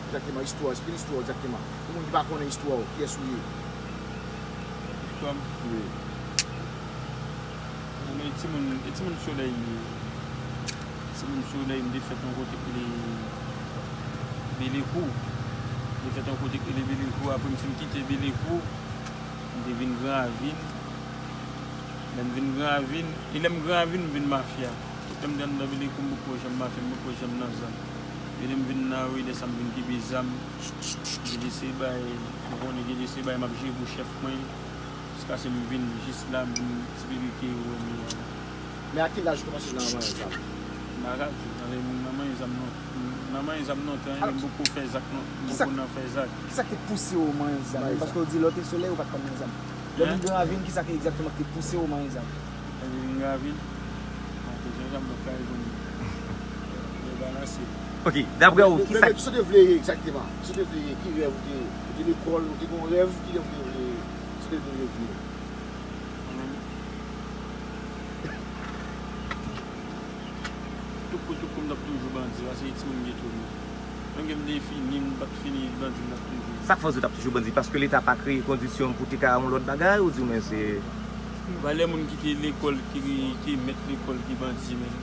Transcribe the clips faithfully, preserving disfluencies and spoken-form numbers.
Egzakteman, istwa, esplike istwa w egzakteman. Pou moun ki pa konnen istwa w, kiyès ou ye? Istwa m? Wi. Mwen e timoun, e timoun solèy m ye. Timoun solèy, m te fèt yon kote ki rele Belekou. M te fèt yon kote ki rele Belekou, apre m fin kite Belekou, m te vin Gran Ravin. Lè m vin Gran Ravin, e lè m Gran Ravin, m vin mafya. Tout lè m te anndan Belekou, m poko janm mafya, m poko janm nan zam. E lè m vin nan wi, lè sa m vin kenbe zam, genlè se bay, ou konnen genlè se bay m ap jere pou chèf mwen, jiskaske m vin jis la, m vin ti bebe ke ou wè m ye a la. Men a ki laj ou kòmanse nan manyen zam? M pa ka di, nan, nan manyen zam non. Nan manyen zam lontan, m poko fè zak non, m poko nan fè zak. Kisa k te pouse w manyen zam? Paske w di lè w te solèy, ou pa t konn manyen zam. Lè w vin Gran Ravin, kisa k egzakteman ki te pouse w manyen zam? Lè m vin Gran Ravin, m pa te janm, janm nan kay konn. Lè balanse. Ok, daprè w, kisa ki... Sa w te vle ye egzakteman? Sa w te vle ye? Ki rèv ou te, ou te lekòl, ou te gen yon rèv, ki rèv ou te vle, sa w te vle revni? Mwen menm, tout kou, tout kou, m t ap toujou bandi, paske e timoun geto m ye. Menm ke m te fini, m pa t fini bandi, m t ap toujou. Sa k fè w di w t ap toujou bandi? Paske Leta pa kreye kondisyon pou te ka yon lòt bagay, oubyen se... Valè moun ki te lekòl, ki, ki mèt lekòl, ki bandi, men...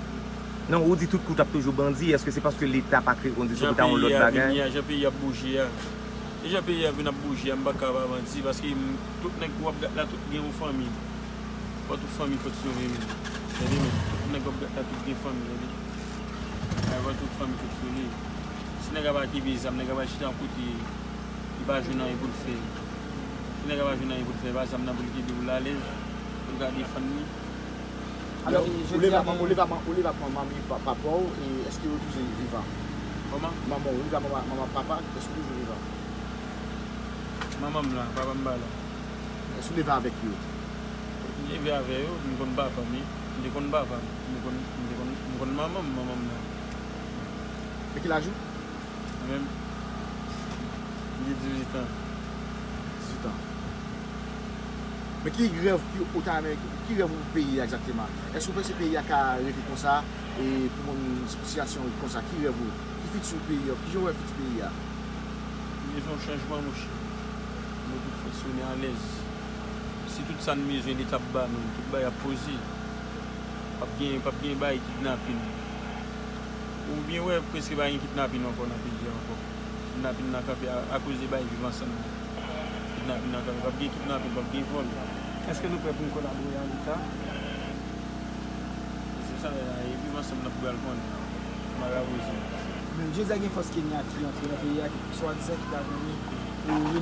Non, ou di tout kou w t ap toujou bandi, èske se paske Leta pa kreye kondisyon pou ta yon lòt bagay? Jan peyi a vini a, jan peyi a ap bouje a. E jan peyi a vin ap bouje a, m pa ka pa bandi, paske m, tout nèg w ap gad la, tout gen yon fanmi. Fò tout fanmi fòt sove menm. Tande menm, tout nèg w ap gad la, tout gen fanmi, tande. Fò tout fanmi fòt sove. Si nèg la pa kenbe zam, nèg la pa chita yon kote, li pa jwenn anyen pou l fè. Si nèg la pa jwenn anyen pou l fè, pa zam nan pou l kenbe pou l alèz, pou l ka defann li. Alò, ou leve ak, ou leve ak, ou leve ak manmi, pa-, papa w, e èske yo toujou vivan? Kòman? Manman w, ou leve ak manman, manman, papa, èske yo toujou vivan? Manman m la, papa m pa la. Èske ou leve avèk yo? M leve avè yo, m konn papa m, wi. M te konn papa m, m konn, m te konn, m konn manman m, manman m la. Men ki laj ou? Mwen menm, m gen dizuit an. Dizuit an. Men ki rèv ki ou ta renmen, ki rèv ou pou peyi a egzakteman? Èske ou panse peyi a ka rete konsa, e pou moun, pou sitiyasyon konsa, ki rèv ou? Ki fiti peyi a? Kijan ou wè fiti peyi a? Nou bezwen yon chanjman, monchè. Nou tout fonksyone alèz. Si tout sa n bezwen, Leta ap ba nou, tout bagay ap poze. P ap gen, p ap gen bagay kidnapin. Ou byen wè, prèske pa gen kidnapin ankò nan peyi a ankò. Kidnapin nan kanpe a, akoz de bay viv ansanm nan. Kidnapin nan kanpe, p ap gen kidnapin, p ap gen vòl. Èske nou prè pou n kolabore a Leta? Se sa, e viv ansanm n ap pral konnen. Malawezman. Men jodi a gen fòs Kenya ki antre nan peyi a, ki swadizan ki ta vini pou vini